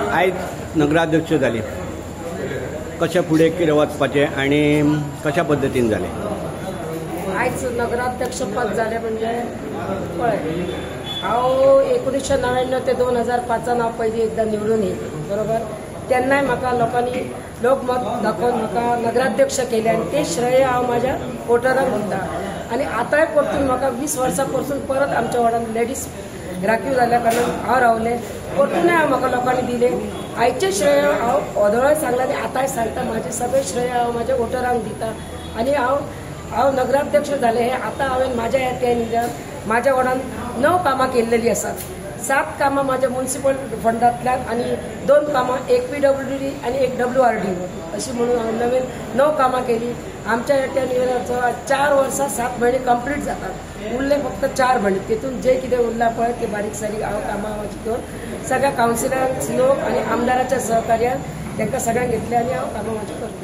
आयज नगराध्यक्ष जाली, कशें फुडें कितें वचपाचें आनी कशा पद्दतीन जालें? आयज नगराध्यक्ष पद जालें म्हणजे पळय, हांव 1999 ते 2005 हांव पयलीं एकदां निवडून येयलें, बरोबर. तेन्नाय म्हाका लोकांनी लोकमत दाखोवन म्हाका नगराध्यक्ष केलें आनी तें श्रेय हांव म्हाज्या वोटरांक दिता. आनी आतांय परतून म्हाका 20 वर्सां परतून परत आमच्या वॉर्डान लेडीज राखीव जाल्ल्या कारणान हांव रावलें, परतूनय हांव म्हाका लोकांनी दिलें. आयचें श्रेय हांव ओदोळय सांगलां आनी आतांय सांगता, म्हाजें सगळें श्रेय हांव म्हाज्या वोटरांक दिता. आनी हांव नगराध्यक्ष जालें हें आतां हांवें म्हाज्या ह्या 10 इयरान म्हाज्या वॉर्डान 9 कामां केल्लेलीं आसात. 7 कामां म्हाज्या म्युनिसिपल फंडांतल्यान आनी 2 कामां एक PWD आनी एक WRD अशी म्हणून हांवें नवीन 9 कामां केली. आमच्या ह्या 10 इयराचो 4 वर्सां 7 म्हयने कंप्लीट जातात, उरले फक्त 4 म्हयने. तितून जे कितें उरलां पळय ते बारीक सारीक हांव कामां म्हाजी करून सगळ्या कावन्सिलरांक, लोक आनी आमदाराच्या सहकार्यान तांकां सगळ्यांक घेतलें आनी हांव कामां म्हाजी करता.